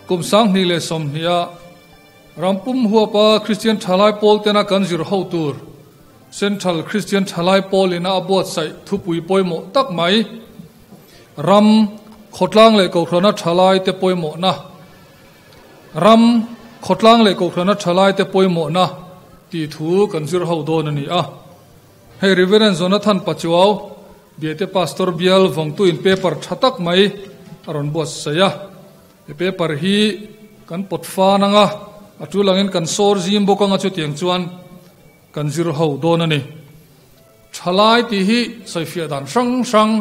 Kum 2020 a rampum huapa Christian Thalai Pawl tena kan zir ho tur Central Christian Thalai Pawl ina a buatsaih thupui pawimawh tak mai Ram khawtlang leh Kohhrana Thalai te pawimawhna Ram khawtlang leh Kohhrana Thalai te pawimawhna tih thu kan zir ho dawn a ni a. Hei Reverend Jonathan Pachuau, Biate Pastor bial vawngtuin paper tha tak mai a rawn buatsaih a. He paper hi kan pawt fan ang a, a tul angin kan sawr zim bawk ang a chutiang chuan kan zir ho dawn a ni. Thalai tih hi sawifiah dan hrang hrang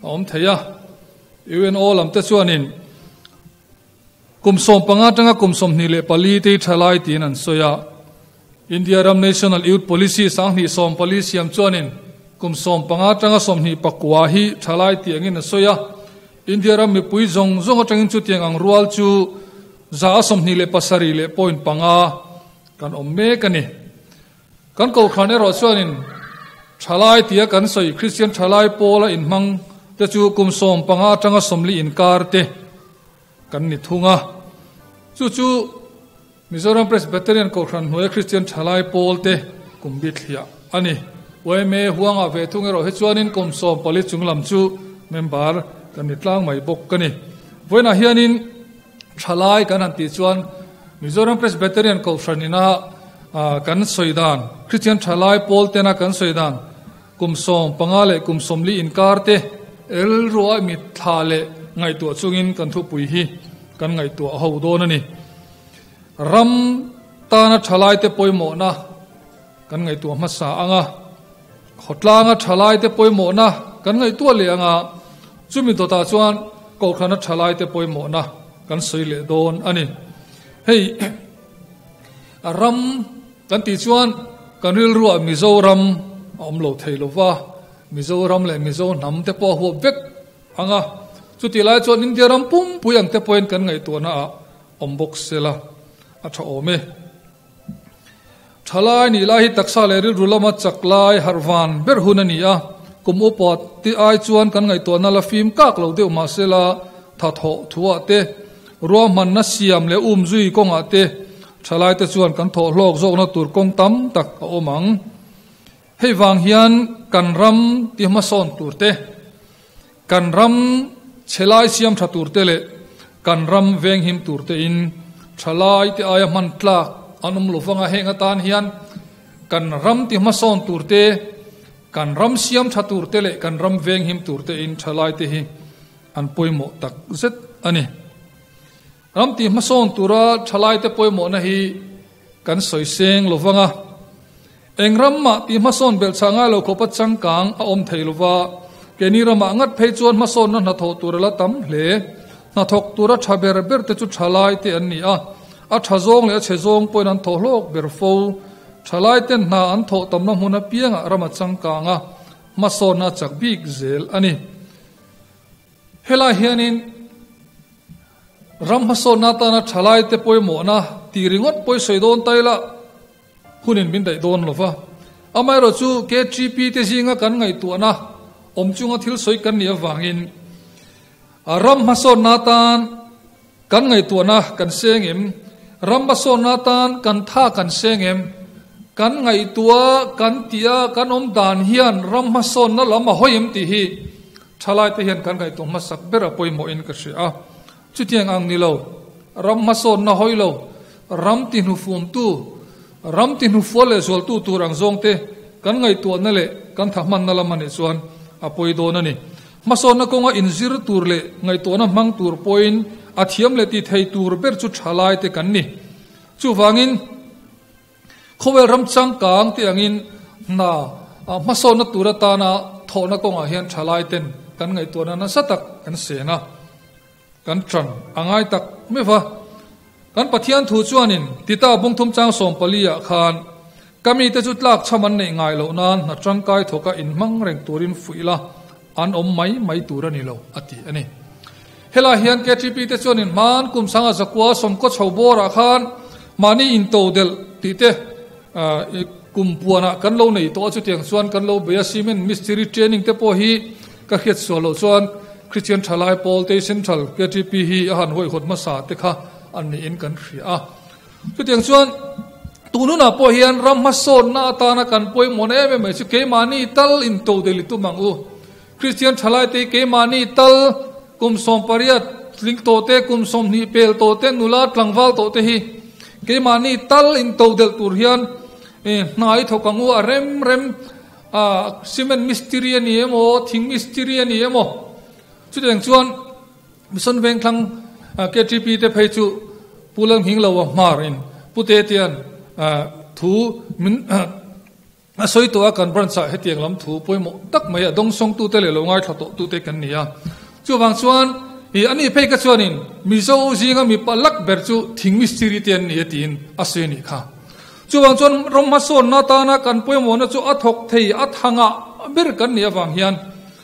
a awm thei a, UNO lam te chuanin kum 15 atanga kum 24 te hi thalai tiin an sawi a, India ram National Youth Policy 2014 siam chuanin kum 15 atanga 29 hi thalai tih angin a sawi a, India ram mipui zawng zawng atangin chutiang ang rual chu 27 leh point panga kan awm mek a ni. Kan Kohhran erawh chuanin thalai tia kan sawi Kristian thalai pawla inhmang te chu kum 15 atanga 40 inkar te kan ni thung a. Chu chu Mizoram Presbyterian Kohhran hnuaia Kristian thalai pawl te kum bithliah a ni. Yma huangah ve thung erawh hi chuanin kum 14 chung lam chu member kan ni tlang mai bawk a ni. Vawiinah hianin thalai kan han tih chuan Mizoram Presbyterian Kohhran ina kan sawi dan, Kristian thalai pawl tena kan sawi dan kum 15 leh kum 40 inkar te rilruah mitthla leh ngaihtuah chungin kan thupui hi kan ngaihtuah ho dawn a ni. Ram tana thalaite pawimawhna kan ngaihtuah hmasa ang a, khawtlanga thalaite pawimawhna kan ngaihtuah leh ang a, chumi dawtah chuan Kohhrana thalaite pawimawhna kan sawi leh dawn a ni. Hei ram kan tih chuan kan rilruah Mizoram a awm lo thei lo va, Mizoram leh Mizo hnam te pawh a huap vek ang a, chutih lai chuan India ram pumpui ang te pawhin kan ngaihtuahna ah awm bawk sela a tha awm e. Thalai nih lai hi taksa leh rilru lama chak lai harh van ber hun a ni a, kum upa te ai chuan kan ngaihtuahna la fim kak lo deuh mah sela tha thawh thuah te, ruahmanna siam leh umzui kawngah te thalai te chuan kan thawh hlawk zawkna tur kawng tam tak a awm ang. Hei vang hian kan ram ti hmasawn tur te, Kan ram chhelai siam tha tur te leh kan ram venghim tur te in thalai te aia hman tlak an awm lo vang a, heng atan hian kan ram ti hmasawn tur te, kan ram siam tha tur te leh kan ram venghim tur te in thalai te hi an pawimawh tak zet a ni. Ram ti hmasawn tura thalai te pawimawhna hi kan sawi seng lo vang a, Eng ram mah tih hmasawn belh chah ngai lo khawpa changkang a awm thei lova, keini ramah ngat phei chuan hmasawnna hnathawh tur a la tam hle. Hnathawk tura tha ber ber te chu thalai te an ni a, a tha zawng leh a chhe zawng pawhin an thawh hlawk ber fo. Thalai ten hna an thawh tamna hmun apiangah ram a changkang a, hmasawnna a chak bik zel a ni. Helai hianin ram hmasawnna atana thalai te pawimawhna tih ringawt pawh i sawi dawn ta ila, Hunin min daih dawn lo va. Amaherawh chu KTP te zinga kan ngaihtuahna awm chunga thil sawi kan nih avangin ram hmasawnna atan kan ngaihtuahna kan seng em? Ram hmasawnna atan kan tha kan seng em? Kan ngaihtuah kan tih a kan awm dan hian ram hmasawnna lam a hawi em tih hi thalaite hian kan ngaihtuah hmasak ber a pawimawhin ka hria a. Chutiang ang ni lo, ram hmasawnna hawi lo, ram ti hnufumtu, ram ti hnufual leh zualtu tur ang zawngte kan ngaihtuahna leh kan thahmanna lam a nih chuan a pawi dawn a ni. Hmasawnna kawnga inzir tur leh ngaihtuahna hmang tur pawhin a thiam leh ti thei tur ber chu thalaite kan ni. Chuvangin, Khawvel ram changkang te angin hna hmasawnna tur atana thawhna kawngah hian thalai ten kan ngaihtuahna nasa tak kan sen a, kan tan a ngai tak meuh va. Kan Pathian thu chuanin Tita bungthum chang 14 ah khan ka mite chu tlak chham an neih ngai loh nan hna tangkai thawka inhmang reng turin fuih la an awm mai mai tur a ni lo a ti a ni. Helai hian KTP te chuanin hman kum sanga zakua sawmkaw chho bawrah khan mahni intodelh tih te kum puanah kan lo nei tawh a, chutiang chuan kan lo bei a, cement mistiri training te pawh hi ka hriat sual loh chuan Christian Thalai Pawl te Central KTP hi a han huaihawt hmasa te kha an niin kan hria a. Chutiang chuan tun hunah pawh hian ram hmasawnna atana kan pawimawhna em em mai chu keimahni tal intodelh i tum ang u. Kristian thalaite hi keimahni tal kum 18 tling tawh te, kum 20 pel tawh te, nula tlangval tawh te hi keimahni tal intodelh tur hian hna i thawk ang u a rem rem a, cement mistiri a ni emaw, thing mistiri a ni emaw. Chutiang chuan Mission Vengthlang KTP te phei chu Pu Lalnghingloa hmarin Pu Tetian thu min a sawi tawh a, kan branch ah hetiang lam thu pawimawh tak mai a dawngsawngtute leh lo ngaithla tawhtute kan ni a. Chuvang chuan i ani phei ka chuanin Mizo zinga mipa lak ber chu thing mistiri te an ni a tiin a sawi a nih kha. Chuvang chuan ram hmasawnna atana kan pawimawhna chu a thawk thei a thangah ber kan nih avang hian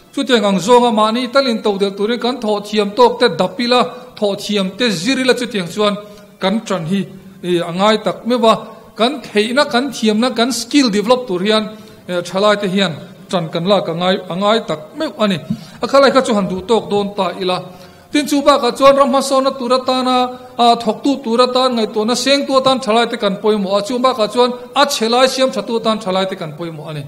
Chutiang ang zawnga mahni talin to delh turin kan thawh thiam tawk te dap ila, thawh thiam te zir ila chutiang chuan kan tan hi a ngai tak meuh a. Kan theihna, kan thiamna, kan skill develop tur hian thalai te hian tan kan lak a ngai a ngai tak meuh a ni. A khalai kha chu han duh tawk dawn ta ila. Tin chu bakah chuan ram hmasawnna tur atana thawktu tur atan ngaihtuahna sengtu atan thalai te kan pawimawh a, chu bakah chuan a chhe lai siam thatu atan thalai te kan pawimawh a ni.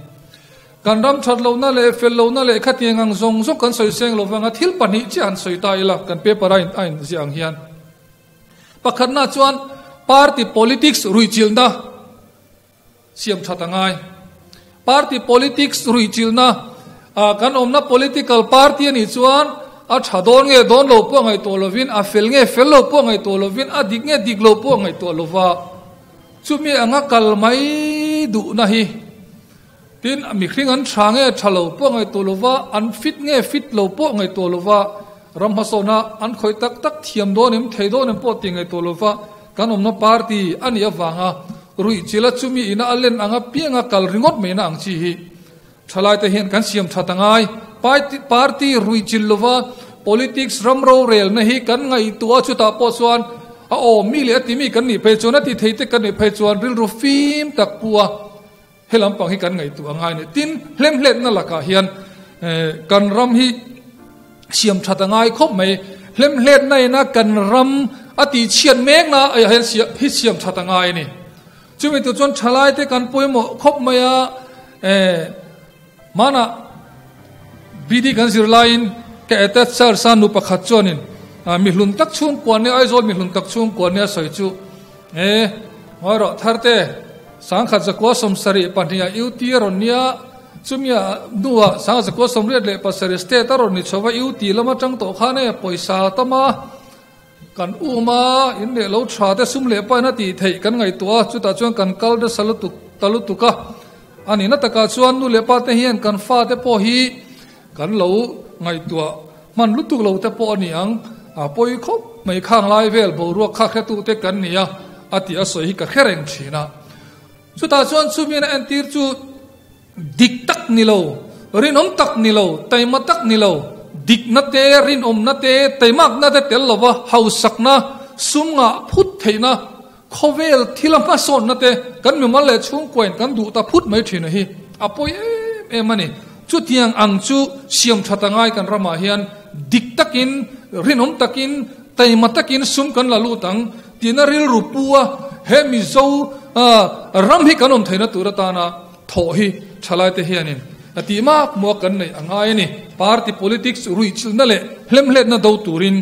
Kan ram that lohna leh fel lohna leh khatiang ang zawng zawng kan sawi seng lo vanga thil pahnih chiah han sawi ta ila kan paper a a inziah ang hian. Pakhatna chuan party politics ruihchilhna siam that a ngai. Party politics ruihchilhna kan awmna political party a nih chuan a tha dawn nge dawn lo pawh ngaihtuah lovin a fel nge fel lo pawh ngaihtuah lovin a dik nge dik lo pawh ngaihtuah lova chumi anga kal mai duhna hi Tin, mihring an tha nge tha lo pawh ngaihtuah lova, an fit nge fit lo pawh ngaihtuah lova, ram hmasawnna an khawih tak tak thiam dawn em, thei dawn em pawh tih ngaihtuah lova kan awmna party a nih avanga ruihchilh a chumi ina a len anga pianga kal ringawt maina ang chi hi thalaite hian kan siam that a ngai. Party ruihchilh lova politics ram rorelna hi kan ngaihtuah a, chutah pawh chuan a awmmi leh a timi kan nih phei chuan a ti theite kan nih phei chuan rilru fim tak pu a, He lampang hi kan ngaihtuah a ngai a ni. Tin, hlemhletna lakah hian kan ram hi siam that a ngai khawp mai. Hlemhletna ina kan ram a tihchhiat mekna ah hian hi siam that a ngai a ni. Chumi tur chuan thalaite kan pawimawh khawp mai a, hmanah BD kan zir laiin ka attach charge a nu pakhat chuanin mihlun tak chhungkua nia Aizawl mihlun tak chhungkua nia sawi chu E, ngawi rawh Tharte, 1972 ah UT a rawn nia, chumia hnuah 1987 state a rawn ni chho va, UT lam atang tawh khan e, pawisa tam a, kan um a, in leh lo tha te sum leh pain a tih theih kan ngaihtuah a, chutah chuan kan kal nasa lutuk ta lutuk a, a nihna takah chuan nu leh pa te hian kan fate pawh hi kan lo ngaihtuah Hman lutuk lo te pawh a ni ang, a pawi khawp mai khang lai vel boruak kha hretu te kan ni a, a tih a sawi hi ka hre reng thin a. Chutah chuan chumi a entir chu dik tak ni lo, rinawm tak ni lo, taima tak ni lo, dikna te, rinawmna te, taimakna te tel lova hausakna, sum ngah phut theihna, khawvel thil a hmasawnna te kan mimal leh chhungkuain kan duh ta phut mai thin a hi a pawi em em a ni. Chutiang ang chu siam that a ngai kan ramah hian dik takin, rinawm takin, taima takin sum kan la lut ang tihna rilru pu a, he Mizo ram hi kan awm theihna tur atana thawh hi thalaite hianin a tih mak muak kan neih a ngai a ni. Party politics ruihchilhna leh hlemhletna do turin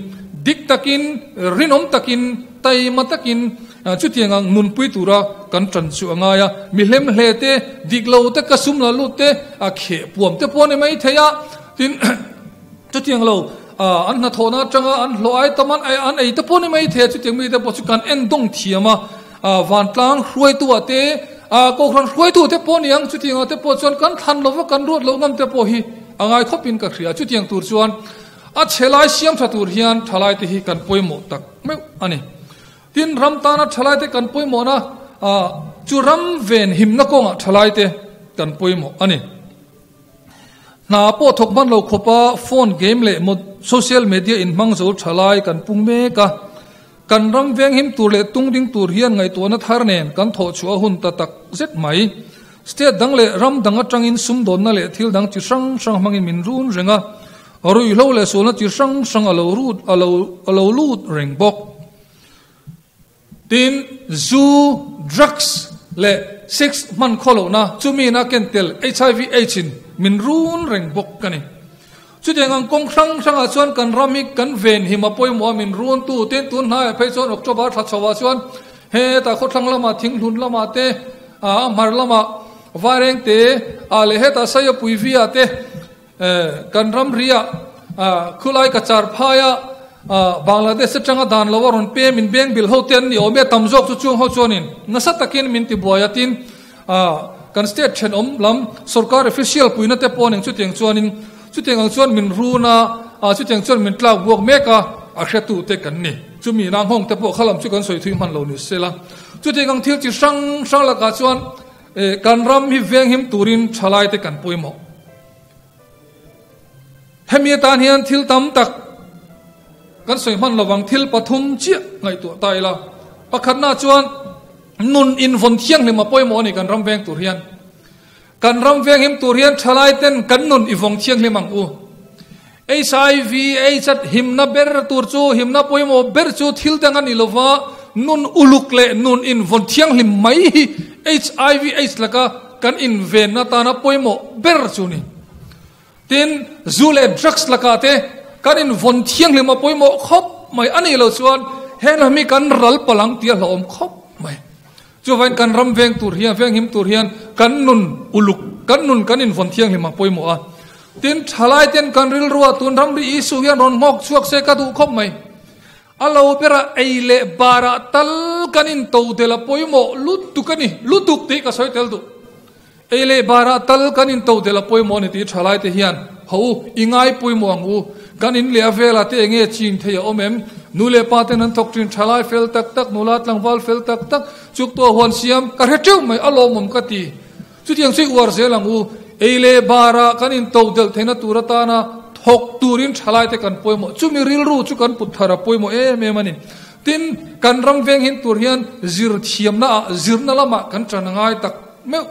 dik takin, rinawm takin, Taima takin chutiang ang nunpui tura kan tan chu a ngai a, mi hlemhle te, dik lo te, ka sum la lut te, a kheh puam te pawh a ni mai thei a, tin chutiang lo an hnathawhna atanga an hlawh ai tam an an ei te pawh a ni mai thei a, chutiang mite pawh chu kan en dawng thiam a, vantlang hruaitu ah te, kohhran hruaitu te pawh a ni ang, chutiang ah te pawh chuan kan thlan lova kan ruat loh ngam te pawh hi a ngai khawpin ka hria, chutiang tur chuan A chhe lai siam tha tur hian thalaite hi kan pawimawh tak meuh a ni. Tin, ram tana thalaite kan pawimawhna chu ram ven himna kawngah thalaite kan pawimawh a ni. Hna pawh thawk hman lo khawpa phone game leh social media inhmang zo thalai kan pung mek a. Kan ram venghim tur leh tung ding tur hian ngaihtuahna thar nen kan thawh chhuah a hun ta tak zet mai. State dang leh ram dang atangin sumdawnna leh thil dang chi hrang hrang hmangin min run reng a, ruihhlo leh sualna chi hrang hrang a lo rut a lo a lo lut reng bawk. Tin, zu, drugs leh sex hman khaw lohna chumi in a ken tel hiv aids in min run reng bawk a ni. Chutiang ang kawng hrang hrangah chuan kan ram hi kan ven him a pawimawh a, min runtu tin tun hnaiah phei chuan October thla chho ah chuan hetah khawthlang lamah thinghlun lamah te a hmar lamah Vaireng te ah leh hetah Sayapui vi ah te Kan ram riah khulai ka char phaia Bangladesh atanga dan lo a rawn pem in beng bil ho te an ni awm e, tam zawk chu chung ho chuanin nasa takin min ti buai a, tin kan state thenawm lam sorkar official puina te pawh ning chutiang chuanin chutiang ang chuan min run a, chutiang chuan min tlak buak mek a, a hretu te kan ni. Chumi nang hawng te pawh kha lam chu kan sawi thui hman lo ni sela. Chutiang ang thil chi hrang hrang lakah chuan kan ram hi venghim turin thalai te kan pawimawh. Hemi atan hian thil tam tak kan sawi hman lovang, thil pathum chiah ngaihtuah ta ila. Pakhatna chuan nun invawn thianghlim a pawimawh a ni kan ram veng tur hian. Kan ram venghim tur hian thalai ten kan nun i vawng thianghlim ang u. HIV AIDS at himna ber tur chu, himna pawimawh ber chu thil dang a ni lova, nun uluk leh nun invawn thianghlim mai hi HIV AIDS laka kan invenna tana pawimawh ber chu ni. Tin, zu leh drugs lakah te kan invawn thianghlim a pawimawh khawp mai. A nih loh chuan he lam hi kan ral palh ang tih a hlauhawm khawp mai. Chuvain kan ram veng tur hian, venghim tur hian kan nun uluk, kan nun kan invawn thianghlim a pawimawh a. Tin, thalai ten kan rilruah tun ramri Isu hian rawn nghawk chhuak se ka duh khawp mai. A lo berah ei leh barah tal kan into del a pawimawh lutuk a ni, lutuk tih ka sawi tel duh. Ei leh barah tal kan into del a pawimawh a ni tih thalai te hian ho u, i ngai pawimawh ang u. Kan in leh a velah te enge chin thei a awm em? Nu leh pa ten an thawk thin thalai fel tak tak, nula tlangval fel tak tak, chuktuah huan siam ka hre teuh mai, a lawmawm ka ti. Chutiang chu i uar zel ang u. Ei leh barah kan intodelh theihna tur atana thawk turin thalaite kan pawimawh. Chumi rilru chu kan put thar a pawimawh em em a ni. Tin, kan ram veng hin tur hian zir thiamna ah, zirna lamah kan tan a ngai tak meuh.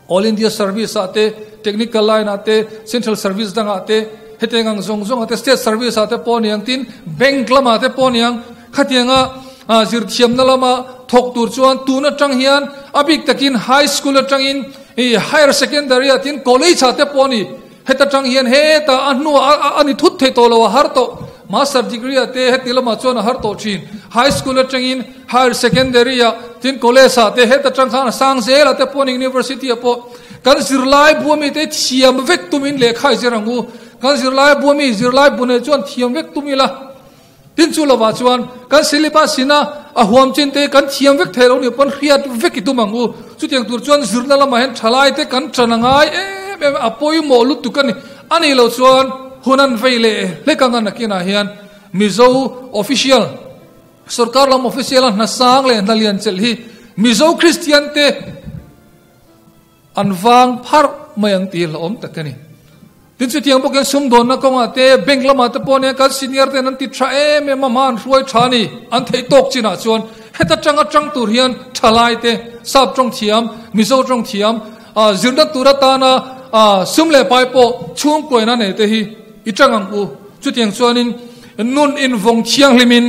All India Service ah te, Technical line ah te, Central Service dangah te, hetiang ang zawng zawngah te, State Service ah te pawh a ni ang, tin, Bank lamah te pawh a ni ang. Khatianga zir thiamna lama thawk tur chuan tun atang hian a bik takin high school atangin higher secondary ah tin college ah te pawh a ni. Heta tang hian heta a hnuah a ni thut thei tawh lo a har tawh. Master degree ah te heti lamah chuan a har tawh thin. High school atangin higher secondary ah tin college ah te heta tang khan a sang zel ah te pawh a ni university ah pawh kan zirlai buami te thiam vek tumin lehkha i zir ang u. Kan zirlai buami zirlai bu nei chuan thiam vek tum ila. Tin chu lovah chuan kan syllabus ina a huam chin te kan thiam vek thei lo nih pawn hriat vek i tum ang u. Chutiang tur chuan zirna lamah hian thalai te kan tan a ngai em em a, a pawimawh lutuk a ni. A nih loh chuan hun an vei leh hlek ang a nakinah hian Mizo official, sorkar lam official a hna sang leh hna lian chelh hi Mizo Kristian te An vang pharh mai ang tih hlauhawm tak a ni. Tin chutiang bawkin sumdawnna kawngah te, bank lamah te pawh nia kan senior ten an ti tha em em a, hma an hruai tha a ni. An theih tawk chinah chuan heta tanga tang tur hian thalai te, sap tawng thiam, Mizo tawng thiam, zirna tur atana sum leh pai pawh chhungkuaina nei te hi i tang ang u. Chutiang chuanin nun invawng thianghlimin,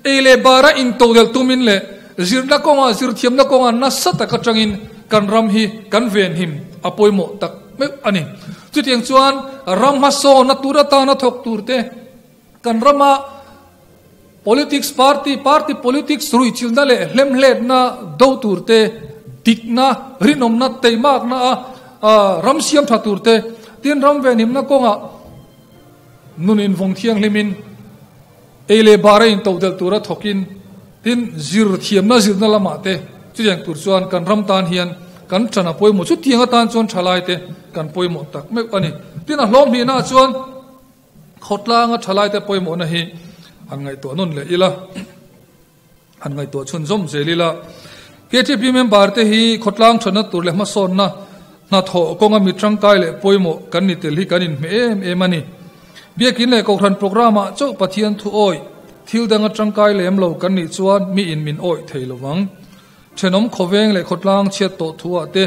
ei leh bara intodelh tumin leh Zirna kawngah, zirthiamna kawngah nasa tak atangin kan ram hi kan venhim a pawimawh tak meuh a ni. Chutiang chuan ram hmasawnna tur atana thawk turte kan rama politics party, party politics ruihchilhna leh hlemhletna do turte, dikna, rinawmna, teimakna a ram siam tha turte, tin ram venhimna kawngah nun invawng thianghlimin, Ei leh bar a intodelh tura thawkin tin zir thiamna zirna lamah te chutiang tur chuan kan ram tan hian kan ṭan a pawimawh. Chutiang atan chuan ṭhalai te kan pawimawh tak meuh a ni. Tin a hlawm hnihnaah chuan khawtlanga ṭhalai te pawimawhna hi han ngaihtuah nawn leh ila. Han ngaihtuah chhunzawm zel ila, KTP member te hi khawtlang thatna tur leh hmasawnna hnathawh kawnga mi tangkai leh pawimawh kan ni tel hi kan inhmeh em em a ni. Biakin leh Kohhran programme ah chauh Pathian thu awih thil danga tangkai lem lo kan nih chuan mi in min awih thei lovang. Thenawm khawveng leh khawtlang chhiat tawh thu ah te,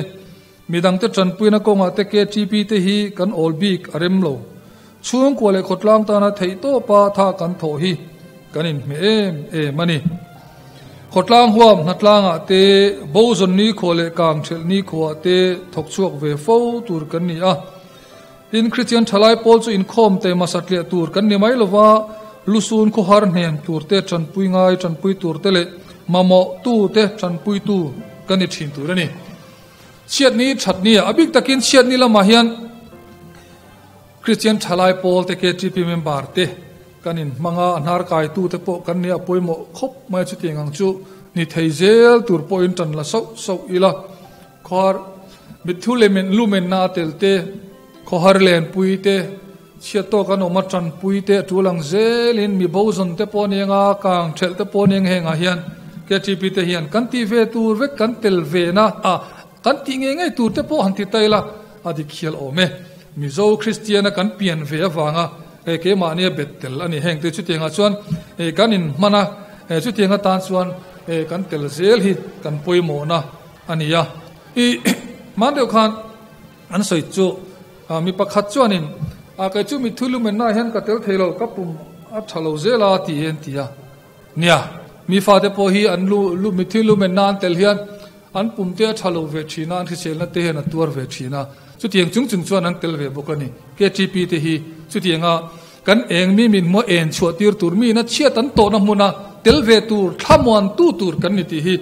midangte tanpuina kawngah te KTP te hi kan awl bik a rem lo. Chhungkua leh khawtlang tana theihtawpa tha kan thawh hi kan inhmeh em em a ni. Khawtlang huam hnatlangah te, Bozawn nikhua leh Kangthelh nikhuaah te thawk chhuak ve fo tur kan ni a. Tin, Kristian thalai pawl chu inkhawm te hmasa tliah tur kan ni mai lova, lusun khawhar hnem tur te, tanpui ngai tanpui tur te leh mamawh tu te tanpui tu kan ni thin tur a ni. Chhiatni thatni a bik takin chhiatni lamah hian Kristian thalai pawl te KTP member te kan inhmang a, a hnar kaitu te pawh kan nia pawimawh khawp mai a, chutiang ang chu ni thei zel tur pawhin tan la sauh sauh ila. Khawhar mithu leh men lumenna a tel te, khawhar lenpui te, chhiat tawk an awm a tanpui te a tul ang zelin mi bo zawn te pawh aniang a, kang thelh te pawh aniang hengah hian KTP te hian kan tih ve tur vek kan tel ve na a, kan tih ngei ngei tur te pawh han ti ta ila a dik hial awm e. Mizo Kristiana kan pian ve avanga hei keimahnia bet tel a ni heng te chutiangah chuan kan inhman a, chutiang atan chuan kan tel zel hi kan pawimawhna a ni a. I hman deuh khan an sawi chu mi pakhat chuanin a kei chu mitthi lumennaah hian ka tel thei lo, ka pum a tha lo zel a ti hi an ti a. Nia, mi fate pawh hi an lu lu mitthi lumenna an tel hian an pum te a tha lo ve thin a, an hriselna te hian a tuar ve thin a. Chutiang chung chung chuan an tel ve bawk a ni. KTP te hi chutianga kan eng mi min hmuh en chhuah tir tur mi ina chhiat an tawhna hmuna tel ve tur thlamuantu tur kan ni tih hi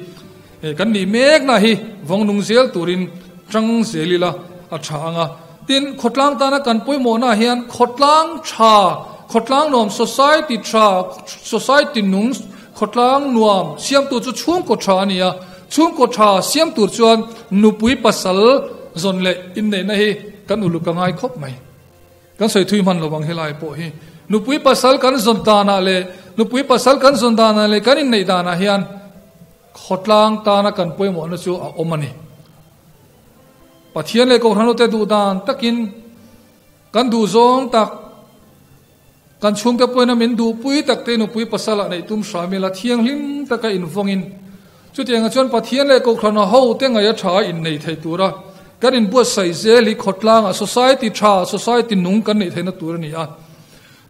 Kan nih mekna hi vawng nung zel turin tang zel ila a tha ang a. Tin, khawtlang tana kan pawimawhna hian khawtlang tha, khawtlang nuam, society tha, society nung, khawtlang nuam siamtu chu chhungkaw tha a ni a. Chhungkaw tha siam tur chuan nupui pasal zawn leh inneihna hi kan uluk a ngai khawp mai. Kan sawi thui hman lo ang helai pawh hi. Nupui pasal kan zawn danah leh nupui pasal kan zawn danah leh kan inneih danah hian Khawtlang tana kan pawimawhna chu a awm a ni. Pathian leh Kohhranute duh dan takin kan duh zawng tak, kan chhungte pawhin a min duhpui tak te nupui pasal ah neih tum hram ila thianghlim taka invawngin chutiangah chuan Pathian leh Kohhrana hote ngaih a tha a innei thei tura kan inbuatsaih zel hi khawtlangah society tha, society nung kan neih theihna tur a ni a.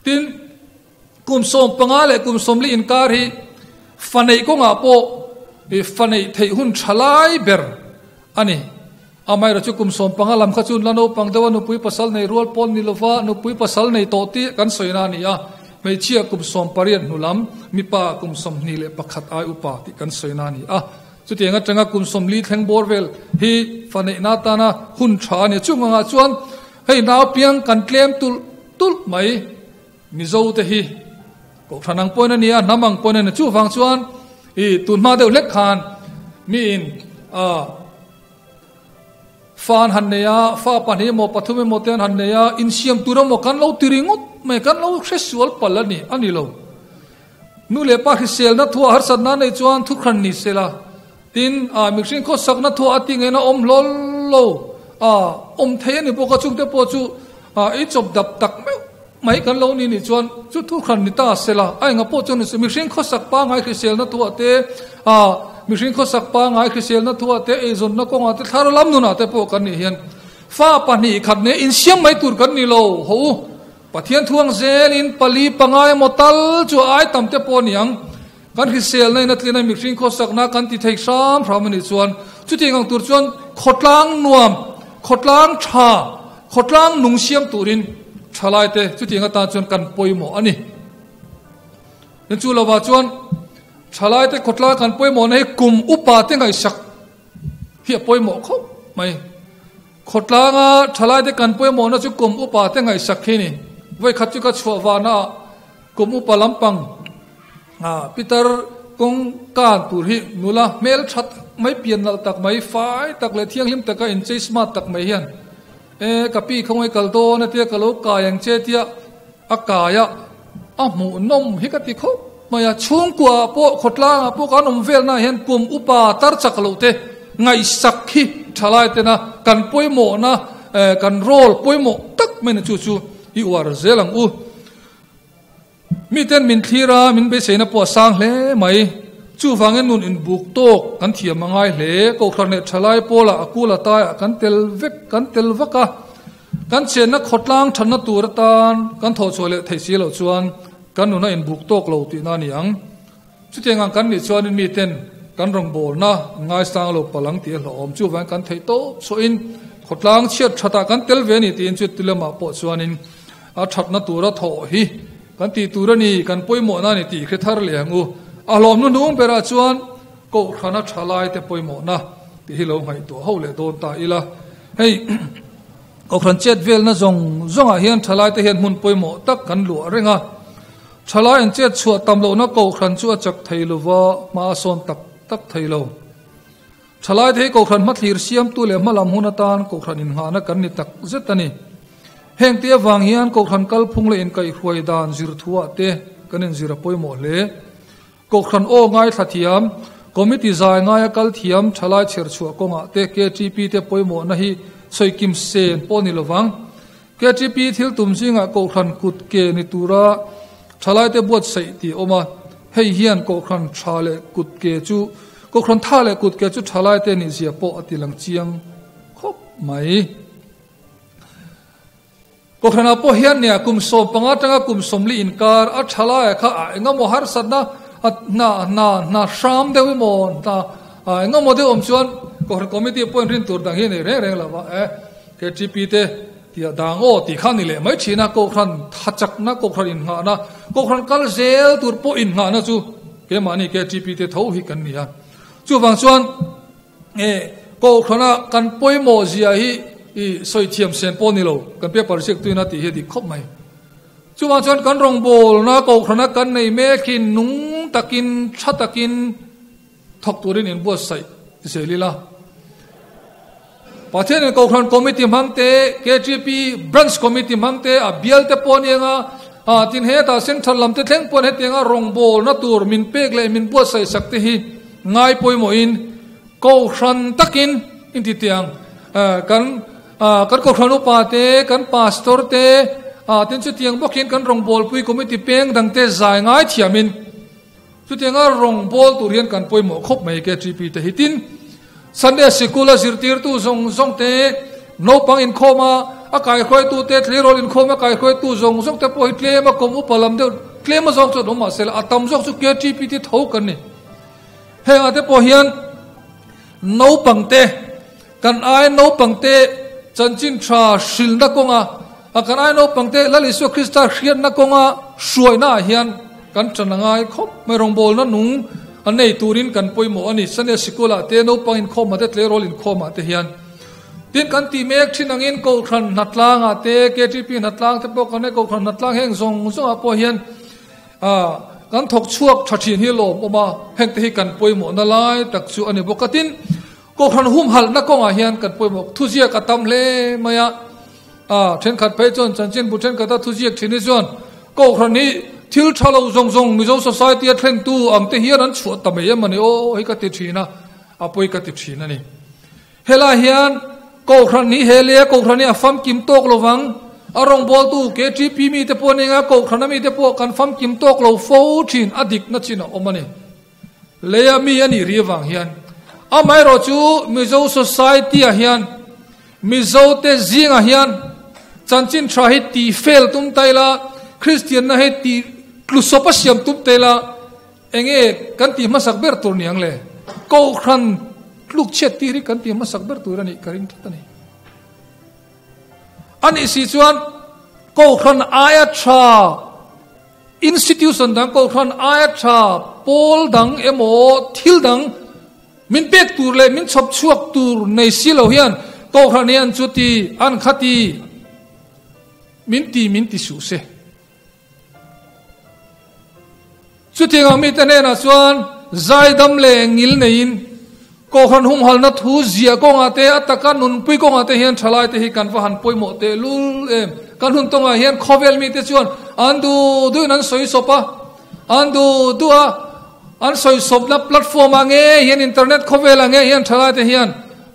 Tin, Kum 15 leh kum 40 inkar hi fa neih kawngah pawh fa neih theih hun tha lai ber a ni. Amaherawhchu chu kum 15 lam kha chu la naupang deuha nupui pasal nei rual pawn ni lova nupui pasal nei tawh tih kan sawina a ni a. Hmeichhia kum 18 hnu lam, mipa kum 21 ai upa tih kan sawina a ni a. Chutiang atanga kum 40 thleng bawr vel hi fa neihna atana hun tha a ni. Chung angah chuan hei naupiang kan tlem tulh tulh mai. Mizo te hi Kohhran ang pawhin a nia, hnam ang pawhin a nia. Chuvang chuan i tun hma deuh hlek khan miin a fa an han nei a, fa pahnih emaw pathum emaw te an han nei a, insiam tur emaw kan lo ti ringawt mai, kan lo hre sual palh a ni, a ni lo. Nu leh pa hriselna thuah harsatna a neih chuan thukhran ni sela, tin a mihring khawsakna thuah a ti ngeiin a awm hlawl lo, a awm thei a ni bawk a, chungte pawh chu a ei chawp dap tak meuh Mai kan lo ni nih chuan chu thu hran ni ta sela, a enga pawh chuan mihring khawsak pangngai hriselna thuah te, ah mihring khawsak pangngai hriselna thuah te, eizawnna kawngah te, thlar lam nunah te pawh kan nih hian fa pahnih khat nen insiam mai tur kan ni lo ho u. Pathian thuang zelin pali pangai emaw tal chu a ai tam te pawh a ni ang. Kan hriselna in a tlin a mihring khawsakna kan ti thei hram hram a nih chuan chutiang ang tur chuan khawtlang nuam, khawtlang tha, khawtlang nung siam turin thalai te chutiang atan chuan kan pawimawh a ni. Tin chu lovah chuan thalai te khawtlang kan pawimawhna hi kum upa te ngaihsak hi a pawimawh khawp mai. Khawtlanga thalai te kan pawimawhna chu kum upa te ngaihsak hi ni. Vawikhat chu ka chhuah vana kum upa lampang Pitar kawng kan tur hi nula hmel tha tak mai, pian nalh tak mai, fai tak leh thianghlim taka inchei smart tak mai hian e ka pi khawngaih kal dawn a tia ka lo kai ang che tia a kai a, a hmuhnawm hi ka ti khawp mai a. Chhungkua ah pawh khawtlang ah pawh kan awm vel naah hian kum upa tar chak loh te ngaihsak hi thalai tena kan pawimawhna kan role pawimawh tak mai na chu chu i uar zel ang u. Miten min thlir a, min beiseina pawh a sang hle mai. Chuvangin nun inbuk tawk kan thiam a ngai hle. Kohhran leh thalai pawlah a kul a taiah kan tel vek, kan tel vak a. Kan chenna khawtlang thatna tur atan kan thawhchhuah leh theih si loh chuan kan nun a inbuk tawk lo tihna a ni ang. Chutiang ang kan nih chuanin miten. kan rawngbawlna an ngaisang lo palh ang tih a hlauhawm. Chuvangin kan theih tawp chhuahin khawtlang chhiat thatah kan tel ve a ni tiin chu tilamah pawh chuanin a thatna tura thawh hi kan tih tur a ni, kan pawimawhna a ni tih hre thar leh ang u. A hlawm hnuhnung berah chuan Kohhrana thalaite pawimawhna tih hi lo ngaihtuah ho leh dawn ta ila. Hei Kohhran chet velna zawng zawngah hian thalaite hian hmun pawimawh tak kan luah reng a. Thalai an chet chhuah tam lohna Kohhran chu a chak thei lova, hma a sawn tak tak thei lo. Thalaite hi Kohhran hmathlir siamtu leh hmalam hun atan Kohhran innghahna kan ni tak zet a ni. Heng te avang hian Kohhran kalphung leh inkaihhruai dan zir thuah te kan inzir a pawimawh hle. Kohhran aw ngaithla thiam, Committee zai ngaia kal thiam thalai chherchhuah kawngah te KTP te pawimawhna hi sawi kim sen pawh ni lovang. KTP thil tum zingah Kohhran kut ke ni tura thalaite buatsaih tih a awm a, hei hian Kohhran tha leh kut ke chu Kohhran tha leh kut ke chu thalaite nih zia pawh a ti lang chiang khawp mai. Kohhranah pawh hian nia kum 15 atanga kum 40 inkar a tha laia kha a engemaw harsatna a hna hna hna hram deuh emaw hna a engemaw deuh awm chuan Kohhran Committee pawhin rin tur dang hi a nei reng reng lo va, e KTP te tia dang aw tih kha a ni leh mai thin a, Kohhran thachakna, Kohhran innghahna, Kohhran kal zel tur pawh innghahna chu keimahni KTP te tho hi kan ni a. Chuvang chuan. E Kohhrana kan pawimawh zia hi i sawi thiam sen pawh ni lo, kan paper ziak tuin a tih hi a dik khawp mai. Chuvang chuan kan rawngbawlna Kohhrana kan nei mek hi nung takin, tha takin thawk turin inbuatsaih zel ila. Pathianin Kohhran Committee hmang te, KTP Branch Committee hmang te, a bial te pawh aniang a, a tin hetah Central lam te thleng pawhin hetianga rawngbawlna tur min pek leh min buatsaih sak te hi Ngai pawimawhin Kohhran takin inti tiang kan kan Kohhran upa te, kan Pastor te, tin chutiang bawkin kan rawngbawlpui committee peng dang te zai ngai thiamin chutianga rawngbâwl tur hian kan pawimawh khawp mai KTP te hi. Tin, Sunday Sikul a zirtirtu zawng zawng te, naupang inkhawm a a kaihruaitu te, tleirawl inkhawm a kaihruaitu zawng zawng te pawh hi tlem a kawm upa lam deuh tlem a zawng chu an awm mahse a tam zawk chu KTP te tho kan ni. Hengah te pawh hian naupangte, kan ai naupangte chanchin tha hrilhna kawnga, a kan ai naupangte Lal Isua Krista hriatna kawnga hruaina ah hian kan tan a ngai khawp mai. Rawngbawlna nung a nei turin kan pawimawh a ni. Sunday Sikul ah te, naupang inkhawm ah te, tleirawl inkhawm ah te hian. Tin, kan tih mek thin angin Kohhran hnatlang ah te, KTP hnatlang te pawh kan nei, Kohhran hnatlang heng zawng zawng ah pawh hian A, kan thawk chhuak tha thin hi lawm awm a, hengte hi kan pawimawhna lai tak chu a ni bawk a. Tin, Kohhran humhalhna kawngah hian kan pawimawh thuziak a tam hle mai a. A, thenkhat phei chuan chanchinbu thenkhat a thuziak thin hi chuan Kohhran hi thil tha lo zawng zawng Mizo society a thlentu ang te hian an chhuah ta mai em a ni aw hi ka ti thin a, a pawi ka ti thin a ni. Helai hian Kohhran hi he leh a Kohhran hi a famkim tawk lo vang. A rawngbawltu KTP mite pawh an eng a, Kohhrana mite pawh kan famkim tawk lo fo thin a dikna chin a awm a ni. Leia mi a nih ri avang hian. Amaherawh chu Mizo Society ah hian Mizo te zingah hian chanchin tha hi tih fel tum ta ila, Kristianna hi tih tlusawp a siam tum ta ila, Enge kan tih hmasak ber tur niang le? Kohhran tluk chhiat tir hi kan tih hmasak ber tur a nih ka ring tlat a ni. A nih si chuan Kohhran aia tha institution dang, Kohhran aia tha pawl dang emaw thil dang min pek tur leh min chhawp chhuak tur nei si lo hian Kohhran hi an chuti, an khati min ti min ti suh se. Chutiang ang mite hnenah chuan zaidam leh ngil neiin Kohhran humhalna thu ziah kawngah te, a taka nunpui kawngah te hian thalaite hi kan va han pawimawh tehlul em. Kan hun tawngah hian khawvel mite chuan an duh duhin an sawi sawp a, an duh duh a, an sawi sawpna platform ah nge hian internet khawvel ah nge hian thalaite hian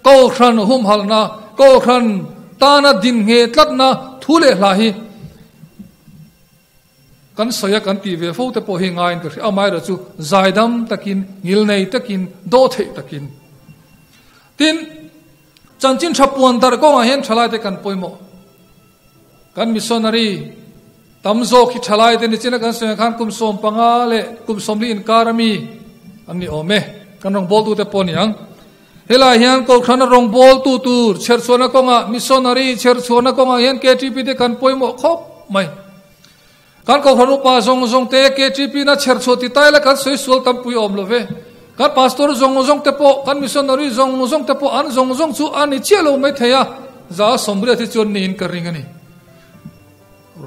Kohhran humhalna, Kohhran tana dinnghe tlatna thu leh hla hi Kan sawi a kan tih ve fo te pawh hi ngaiin ka hria. Amaherawh chu zaidam takin, ngilnei takin, dawh theih takin. Tin, chanchin tha puan darh kawngah hian thalaite kan pawimawh. Kan missionary tam zawk hi thalaite ni china kan sawi ang khan kum 15 leh kum 40 inkar ami an ni awm e. Kan rawngbawltute pawh a ni ang. Helaiah hian Kohhrana rawngbawltu tur chherchhuahna kawngah, missionary chherchhuahna kawngah hian KTP te kan pawimawh khawp mai. Kan Kohhran upa zawng zawng te KTP na chherchhuah ti taila kan sawi sual tampui awm lo ve. Kan pastor zawng zawng te pawh, kan missionary zawng zawng te pawh an zawng zawng chu a ni chiah lo mai thei a, 180 hi chuan niin ka ring a ni.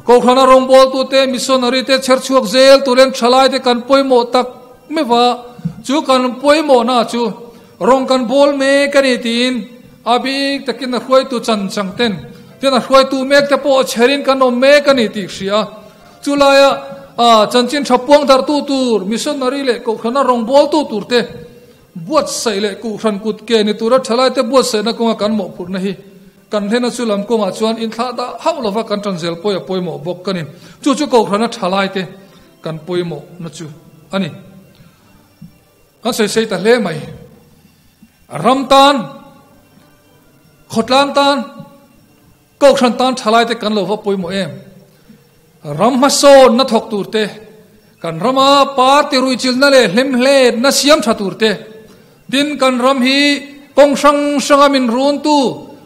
Kohhrana rawngbawltute, missionary te chherchhuak zel turin thalaite kan pawimawh tak meuh a, chu kan pawimawhna chu rawng kan bawl mek a ni tiin a bik takin a hruaitu chan chang ten ten a hruaitu mek te pawh chherin kan awm mek a ni tih hria. Chulaia chanchin tha puang darhtu tur missionary leh kohhrana rawngbawltu turte buatsaih leh kohhran kut ke ni tura thalaite buatsaihna kawnga kan mawhphurhna hi Kan hlena chu lam kawngah chuan inthlah dah hauh lova kan tan zel pawi a pawimawh bawk ka ni. Chu chu Kohhrana thalaite kan pawimawhna chu a ni. Kan sawi sei ta hle mai. Ram tan, khawtlang tan, Kohhran tan thalaite kan lo va pawimawh em? Ram hmasawnna thawk tur te, kan rama party ruihchilhna leh hlemhletna siam tha tur te, tin kan ram hi kawng hrang hranga min runtu,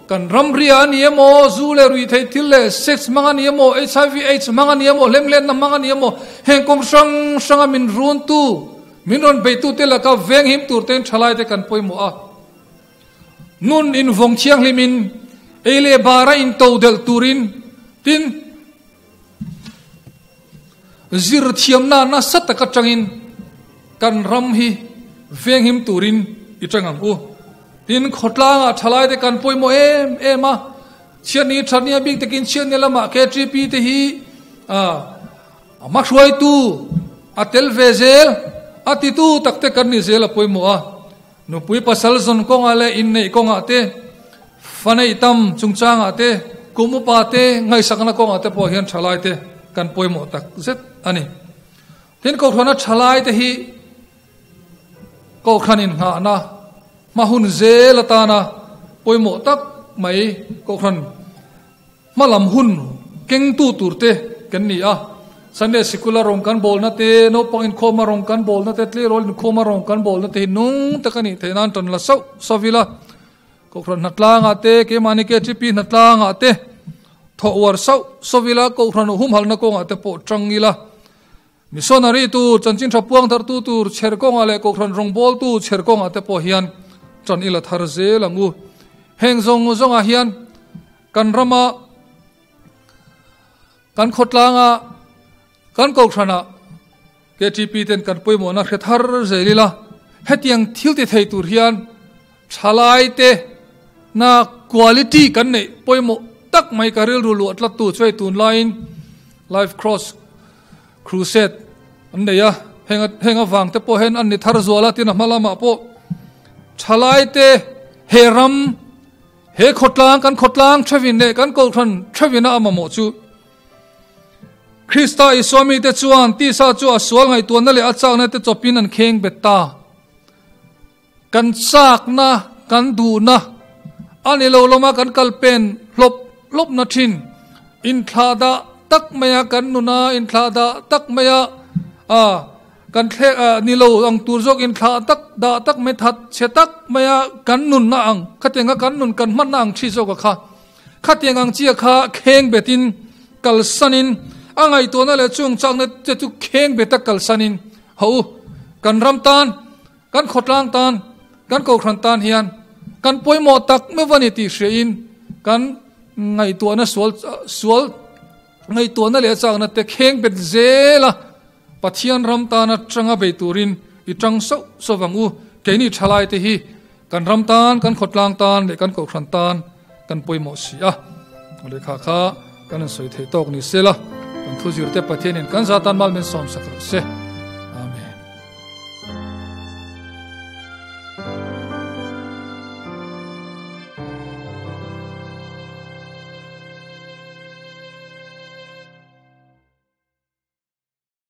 kan ram ria a ni emaw, zu leh ruihtheih thil leh sex hmang a ni emaw, HIV aids hmang a ni emaw, hlemhletna hmang a ni emaw, heng kawng hrang hranga min runtu, min rawn beitute laka venghim tur tein thalaite kan pawimawh a. Nun invawng thianghlimin ei leh bara into delh turin tin zir thiamna nasa tak atangin kan ram hi venghim turin i tang ang u. Tin khawtlangah thalaite kan pawimawh em em a, chhiatni thatni a bik takin chhiatni lamah KTP te hi a hmahruaitu a tel ve zel a titu takte kan ni zel a pawimawh a. Nupui pasal zawn kawngah leh inneih kawngah te, fa neih tam chungchangah te, kum upa te ngaihsakna kawngah te pawh hian thalai te kan pawimawh tak zet a ni. Tin, Kohhrana thalai te hi Kohhran inngahna hma hun zel atana pawimawh tak mai Kohhran Hma lam hun kengtu tur te kan ni a, Sunday sikula rawng kan bawlna te, naupang inkhawma rawng kan bawlna te, tleirawl inkhawma rawng kan bawlna te hi nung tak a nih theih nan tan la sauh sauh ila, Kohhran hnatlangah te, keimahni KTP hnatlangah te thawh uar sauh sauh ila, Kohhran humhalhna kawngah te pawh tang ila, Missionary tur, chanchin tha puang thartu tur, chher kawngah leh Kohhran rawngbawltu chher kawngah te pawh hian tan ila thar zel ang u. Heng zawng zawngah hian kan rama, kan khawtlanga, kan Kohhranah KTP ten kan pawimawhna hre thar zel ila, hetiang thil ti thei tur hian thalaite na quality kan neih pawimawh tak mai ka rilru luah tlattu chu hei tunlaiin Life Cross Crusade an nei a, heng avang te pawh hian an ni thar zual a, tin a hma lamah pawh thalaite he ram, he khawtlang, kan khawtlang thevin leh kan kohhran thevina a mamawh chu Krista Isua mite chuan tisa chu a sual ngaihtuahna leh a chakna te chawpin an kheng bet ta. Kan chakna, kan duhna a ni lo lawma kan kal pen hlawp hlawpna thin inthlahdah tak maia kan nuna inthlahdah tak maia a kan thlek a ni lo ang tur zawk inthlah tak dah tak mai that chhe tak maia kan nunna ang khatianga kan nun kan hmanna ang thi zawk a kha khatiang ang chia kha kheng betin kalsanin a ngaihtuahna leh chung chakna te chu kheng beta kalsanin ho u kan ram tan Kan khawtlang tan, kan kohhran tan hian kan pawimawh tak meuh a ni tih hriain kan ngaihtuahna sual sual ngaihtuahna leh chakna te kheng bet zel a, Pathian ram tana tanga bei turin i tang sauh sauh ang u. Keini thalai te hi kan ram tan, kan khawtlang tan leh kan kohhran tan kan pawimawh si a. Lehkha kha kan insawi thei tawk ni se la, kan thu zirte Pathianin kan zatan mal min sawmsak rawh se.